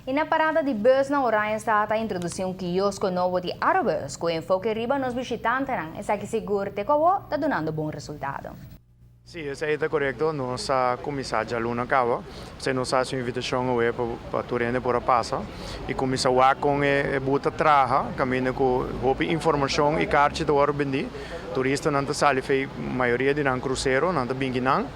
Y na parada di bus na Oranjestad a introduci un kiosko nobo di Arubus, cu enfoke riba nos bishitantenan. Esaki sigur te cu ta dunando bon resultado. Si, esey ta corecto. Nos a cuminsa dialuna caba. Si nos a haci un invitacion pa tur hende por a pasa y cuminsa cu e booth ta traha, caminda cu hopi informacion y kaarchi ta wordo bendi. Turistanan ta sali fei mayoria di nan crucero, nan ta bin akinan.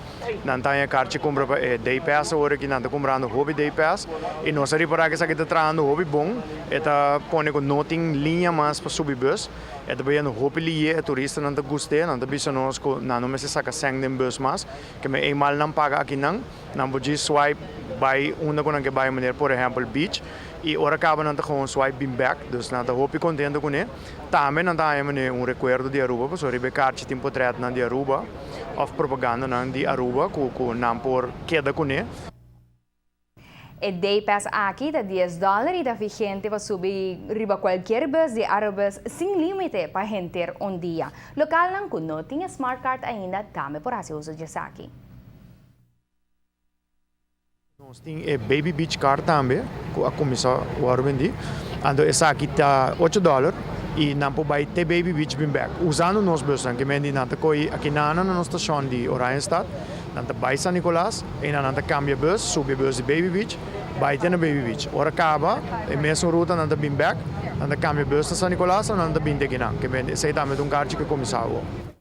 Nan ta kaarchi cumpra pa day pass awor cu nan ta cumprando hopi day pass y nos a ripara cu esaki ta trahando hopi bon. E ta pone cu no tin liña mas pa subi bus. E ta bayendo hopi lihe, e turistanan ta gusta, nan ta bisa nos cu nan no mester saca cen den bus mas, cu me eenmaal nan paga akinan, nan por swipe bay unda cu nan kier bay, manera por ehempel beach, y ora caba nan ta gewoon swipe bin back, dus nan ta hopi contento cu ne. Tambe nan ta un recuerdo di Aruba, pasobra riba e kaarchi tin portret nan di Aruba, of propaganda nan di Aruba, cu nan por keda cu ne. E Day Pass aki ta 10 dollar y ta vigente pa subi riba cualkier bus di Arubus sin limite pa henter un dia. Localnan cu no tin smart card ainda tambe por haci uso di esaki. Nos tin e Baby Beach Card tambe, cu a cuminsa bendi. Anto esaki ta 8 dollar y nan por bay te Baby Beach bin back. Usando nos bus, cu men nan ta coy aki na nos station di Oranjestad, nan ta bay San Nicolas y nan ta cambia bus, subi bus di Baby Beach, bay te na Baby Beach. Ora caba, e mesun ruta nan ta bin back, nan ta cambia bus na San Nicolas, nan ta bin te akinan. Cu men esey tambe un kaarchi cu a cuminsa.